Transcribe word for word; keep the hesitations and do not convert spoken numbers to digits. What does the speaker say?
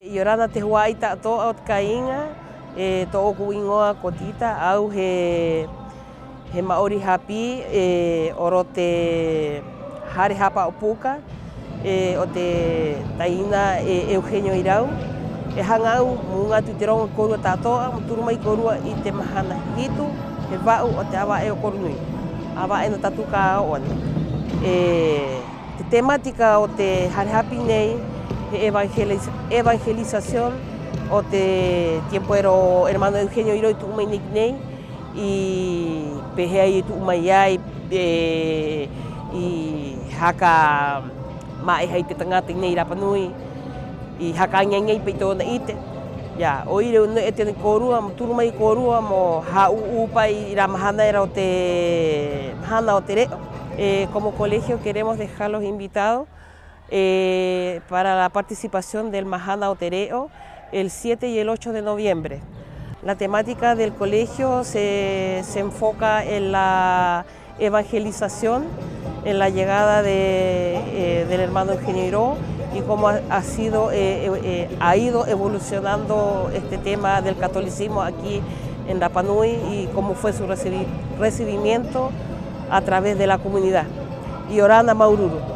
'Iorana te hua'ai ta'ato'a o te kāiŋa, e, tō'oku 'īŋoa ko Tita, a au he, he ma'ori hāpī, e, o roto te hare hāpa'o puka, e, o te taina, e, Eugenio Irau. E haŋa a au mo uŋa atu i te roŋo i a kōrua ta'ato'a, mo turu mai kōrua i te mahana hitu, he va'u o te 'āva'e o Koro Nui. 'Āva'e nō tātou ka o'o ena. E, te temática o te hare hāpī nei, he evangelis-, evangelización o te tiempo era o hermano Eugenio Irau i tu'u mai nei ki nei, i pē hē ai e tu'u mai ai, e, i haka ma'e hai te taŋata nei i Rapa Nui, i haka aŋi-aŋi ai pa'i tō'ona 'ite. Ya, 'o ira au ne'e te nei kōrua, mo turu mai kōrua mo hā'ū'ū pa'i i rā mahana era o te mahana o te re'o. Eh, como colegio queremos dejarlos invitados, eh, para la participación del mahana o te re'o el siete y el ocho de noviembre. La temática del colegio se, se enfoca en la evangelización, en la llegada de, eh, del hermano Eugenio Irau y cómo ha, ha sido, eh, eh, eh, ha ido evolucionando este tema del catolicismo aquí en Rapa Nui y cómo fue su recibi-, recibimiento a través de la comunidad. 'Iorana, māuru-uru.